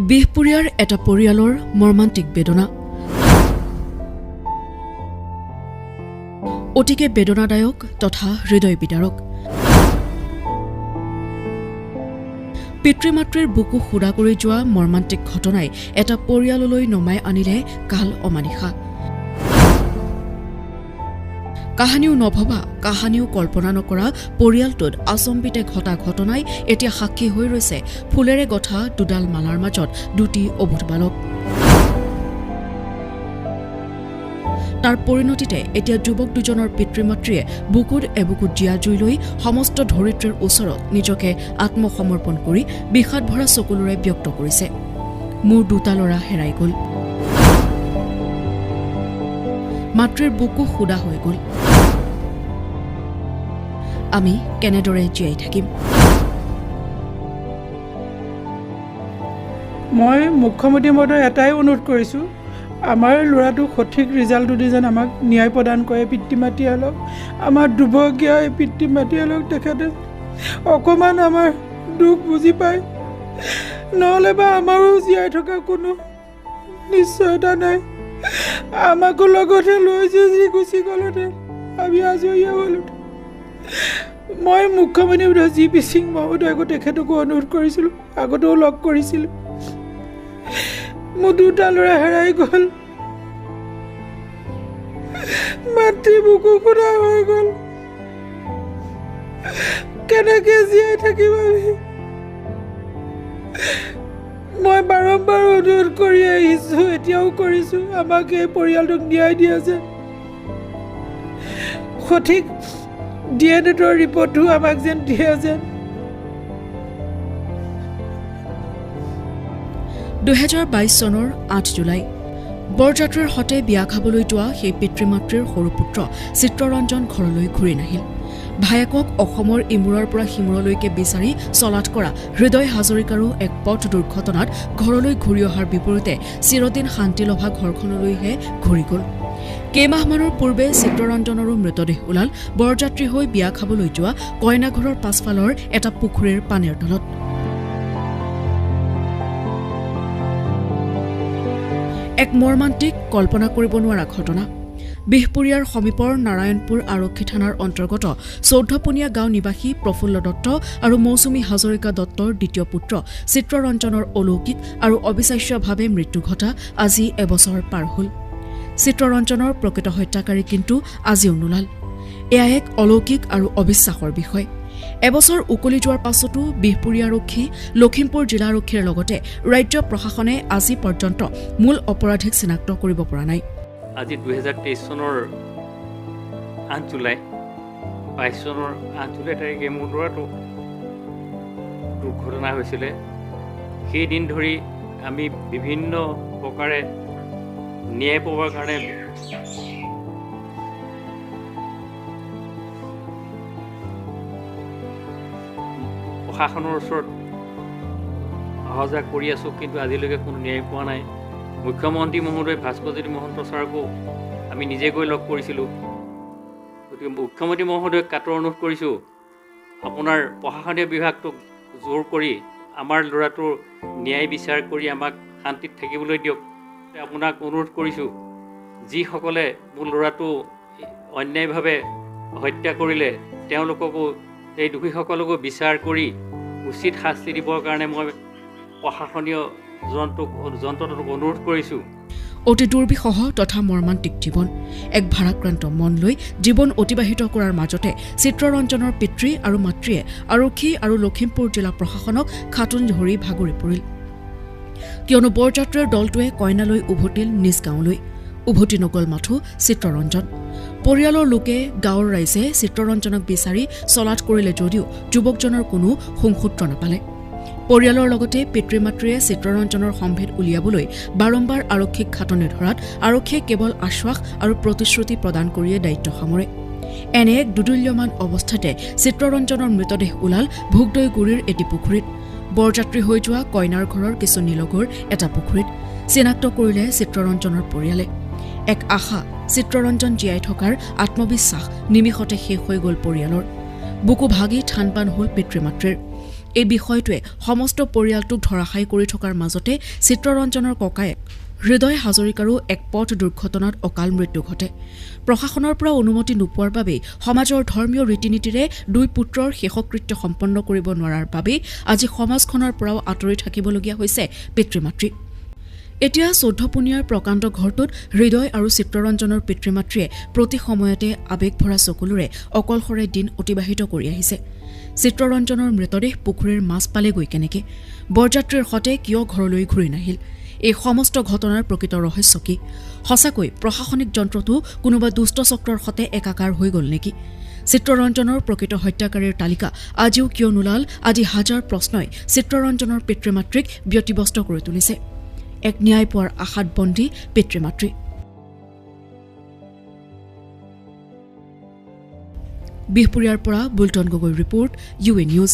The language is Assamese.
বিহপুৰীয়াৰ এটা পৰিয়ালৰ মৰ্মান্তিক বেদনা, অতিকে বেদনাদায়ক তথা হৃদয় বিদাৰক। পিতৃ মাতৃৰ বুকু সুদা কৰি যোৱা মৰ্মান্তিক ঘটনাই এটা পৰিয়াললৈ নমাই আনিলে কাল অমানিশা। কাহানিও নভবা, কাহানিও কল্পনা নকৰা পৰিয়ালটোত আচম্বিতে ঘটা ঘটনাই এতিয়া সাক্ষী হৈ ৰৈছে ফুলেৰে গঠা দুডাল মালাৰ মাজত দুটি অবোধ বালক। তাৰ পৰিণতিতে এতিয়া যুৱক দুজনৰ পিতৃ মাতৃয়ে বুকুত এবুকুত জীয়া জুই লৈ সমস্ত ধৰিত্ৰীৰ ওচৰত নিজকে আত্মসমৰ্পণ কৰি বিষাদ ভৰা চকুলোৰে ব্যক্ত কৰিছে, মোৰ দুটা ল'ৰা হেৰাই গ'ল, মাতৃৰ বুকু সুদা হৈ গ'ল, আমি কেনেদৰে জীয়াই থাকিম? মই মুখ্যমন্ত্ৰী মহোদয় এটাই অনুৰোধ কৰিছোঁ, আমাৰ ল'ৰাটোক সঠিক ৰিজাল্টটো দি যেন আমাক ন্যায় প্ৰদান কৰে। পিতৃ মাতৃহালক, আমাৰ দুৰ্ভগীয়া এই পিতৃ মাতৃহালক তেখেতে অকণমান আমাৰ দুখ বুজি পায়, নহ'লে বা আমাৰো জীয়াই থকা কোনো নিশ্চয়তা নাই। আমাকো লগতে লৈ যি গুচি গ'লহেঁতেন, আমি আজৰিয়ে হ'লোহেঁতেন। মই মুখ্যমন্ত্ৰী মহোদয় জি পি সিং মহোদয়কো তেখেতকো অনুৰোধ কৰিছিলোঁ, আগতেও লগ কৰিছিলোঁ। মোৰ দুটা ল'ৰা হেৰাই গ'ল, মাতৃ বুকু খুদা হৈ গ'ল, কেনেকৈ জীয়াই থাকিম আমি? মই বাৰম্বাৰ অনুৰোধ কৰি আহিছোঁ, এতিয়াও কৰিছোঁ, আমাক এই পৰিয়ালটোক ন্যায় দিয়া যেন, সঠিক DNA ৰিপৰ্টটো আমাক যেন দিয়ে যেন। 2022 চনৰ 8 জুলাই বৰযাত্ৰীৰ সতে বিয়া খাবলৈ যোৱা সেই পিতৃ মাতৃৰ সৰু পুত্ৰ চিত্ৰৰঞ্জন ঘৰলৈ ঘূৰি নাহিল। ভায়েকক অসমৰ ইমূৰৰ পৰা সিমূৰলৈকে বিচাৰি চলাথ কৰা হৃদয় হাজৰিকাৰো এক পথ দুৰ্ঘটনাত ঘৰলৈ ঘূৰি অহাৰ বিপৰীতে চিৰদিন শান্তি লভা ঘৰখনলৈহে ঘূৰি গ'ল। কেইমাহমানৰ পূৰ্বে চিত্ৰৰঞ্জনৰো মৃতদেহ ওলাল বৰযাত্ৰী হৈ বিয়া খাবলৈ যোৱা কইনাঘৰৰ পাছফালৰ এটা পুখুৰীৰ পানীৰ তলত। এক মৰ্মান্তিক, কল্পনা কৰিব নোৱাৰা ঘটনা। বিহপুৰীয়াৰ সমীপৰ নাৰায়ণপুৰ আৰক্ষী থানাৰ অন্তৰ্গত 14পুনীয়া গাঁও নিবাসী প্ৰফুল্ল দত্ত আৰু মৌচুমী হাজৰিকা দত্তৰ দ্বিতীয় পুত্ৰ চিত্ৰৰঞ্জনৰ অলৌকিক আৰু অবিশ্বাস্যভাৱে মৃত্যু ঘটা আজি এবছৰ পাৰ হ'ল। চিত্ৰৰঞ্জনৰ প্ৰকৃত হত্যাকাৰী কিন্তু আজিও নোলাল। এয়া এক অলৌকিক আৰু অবিশ্বাসৰ বিষয়। এবছৰ উকলি যোৱাৰ পাছতো বিহপুৰীয়া আৰক্ষী, লখিমপুৰ জিলা আৰক্ষীৰ লগতে ৰাজ্য প্ৰশাসনে আজি পৰ্যন্ত মূল অপৰাধীক চিনাক্ত কৰিব পৰা নাই। আজি 2023 চনৰ 8 জুলাই, 22 চনৰ 8 জুলাই তাৰিখে মোৰ ল'ৰাটো দুৰ্ঘটনা হৈছিলে। সেই দিন ধৰি আমি বিভিন্ন প্ৰকাৰে ন্যায় পাবৰ কাৰণে প্ৰশাসনৰ ওচৰত অহা যোৱা কৰি আছোঁ, কিন্তু আজিলৈকে কোনো ন্যায় পোৱা নাই। মুখ্যমন্ত্ৰী মহোদয় ভাস্কৰজ্যোতি মহন্ত ছাৰকো আমি নিজে গৈ লগ কৰিছিলোঁ। গতিকে মুখ্যমন্ত্ৰী মহোদয়ক কাতৰ অনুৰোধ কৰিছোঁ, আপোনাৰ প্ৰশাসনীয় বিভাগটোক জোৰ কৰি আমাৰ ল'ৰাটোৰ ন্যায় বিচাৰ কৰি আমাক শান্তিত থাকিবলৈ দিয়ক। আপোনাক অনুৰোধ কৰিছোঁ, যিসকলে মোৰ ল'ৰাটো অন্যায়ভাৱে হত্যা কৰিলে তেওঁলোককো, এই দোষীসকলকো বিচাৰ কৰি উচিত শাস্তি দিবৰ কাৰণে মই প্ৰশাসনীয় যন্ত্ৰটোক অনুৰোধ কৰিছোঁ। অতি দুৰ্বিষহ তথা মৰ্মান্তিক জীৱন, এক ভাৰাক্ৰান্ত মন লৈ জীৱন অতিবাহিত কৰাৰ মাজতে চিত্ৰৰঞ্জনৰ পিতৃ আৰু মাতৃয়ে আৰক্ষী আৰু লখিমপুৰ জিলা প্ৰশাসনক খাতোন ধৰি ভাগৰি পৰিল। কিয়নো বৰযাত্ৰীৰ দলটোৱে কইনালৈ উভতিল নিজ গাঁৱলৈ, উভতি নগ'ল মাথো চিত্ৰৰঞ্জন। পৰিয়ালৰ লোকে, গাঁৱৰ ৰাইজে চিত্ৰৰঞ্জনক বিচাৰি চলাথ কৰিলে যদিও যুৱকজনৰ কোনো সংসূত্ৰ নাপালে। পৰিয়ালৰ লগতে পিতৃ মাতৃয়ে চিত্ৰৰঞ্জনৰ সম্ভেদ উলিয়াবলৈ বাৰম্বাৰ আৰক্ষীক খাটনি ধৰাত আৰক্ষীয়ে কেৱল আশ্বাস আৰু প্ৰতিশ্ৰুতি প্ৰদান কৰিয়ে দায়িত্ব সামৰে। এনে এক দুদুল্যমান অৱস্থাতে চিত্ৰৰঞ্জনৰ মৃতদেহ ওলাল ভোগদৈগুৰিৰ এটি পুখুৰীত। বৰযাত্ৰী হৈ যোৱা কইনাৰ ঘৰৰ কিছু নিলগৰ এটা পুখুৰীত চিনাক্ত কৰিলে চিত্ৰৰঞ্জনৰ পৰিয়ালে। এক আশা, চিত্ৰৰঞ্জন জীয়াই থকাৰ আত্মবিশ্বাস নিমিষতে শেষ হৈ গ'ল পৰিয়ালৰ। বুকু ভাগি থান পান হ'ল পিতৃ মাতৃৰ। এই বিষয়টোৱে সমস্ত পৰিয়ালটোক ধৰাশায়ী কৰি থকাৰ মাজতে চিত্ৰৰঞ্জনৰ ককায়েক হৃদয় হাজৰিকাৰো এক পথ দুৰ্ঘটনাত অকাল মৃত্যু ঘটে। প্ৰশাসনৰ পৰা অনুমতি নোপোৱাৰ বাবেই সমাজৰ ধৰ্মীয় ৰীতি নীতিৰে দুই পুত্ৰৰ শেষকৃত্য সম্পন্ন কৰিব নোৱাৰাৰ বাবেই আজি সমাজখনৰ পৰাও আঁতৰি থাকিবলগীয়া হৈছে পিতৃ মাতৃ। এতিয়া 14 পুনিয়াৰ প্ৰকাণ্ড ঘৰটোত হৃদয় আৰু চিত্ৰৰঞ্জনৰ পিতৃ মাতৃয়ে প্ৰতি সময়তে আৱেগ ভৰা চকুলোৰে অকলশৰে দিন অতিবাহিত কৰি আহিছে। চিত্ৰৰঞ্জনৰ মৃতদেহ পুখুৰীৰ মাছ পালেগৈ কেনেকৈ? বৰযাত্ৰীৰ সতে কিয় ঘৰলৈ ঘূৰি নাহিল? এই সমস্ত ঘটনাৰ প্ৰকৃত ৰহস্য কি? সঁচাকৈ প্ৰশাসনিক যন্ত্ৰটো কোনোবা দুষ্ট চক্ৰৰ সতে একাকাৰ হৈ গ'ল নেকি? চিত্ৰৰঞ্জনৰ প্ৰকৃত হত্যাকাৰীৰ তালিকা আজিও কিয় নোলাল? আদি হাজাৰ প্ৰশ্নই চিত্ৰৰঞ্জনৰ পিতৃ মাতৃক ব্যতিব্যস্ত কৰি তুলিছে। এক ন্যায় পোৱাৰ আশাত বন্দী পিতৃ মাতৃ। বিহপুৰীয়াৰ পৰা Bulton Gogoi report, UA news.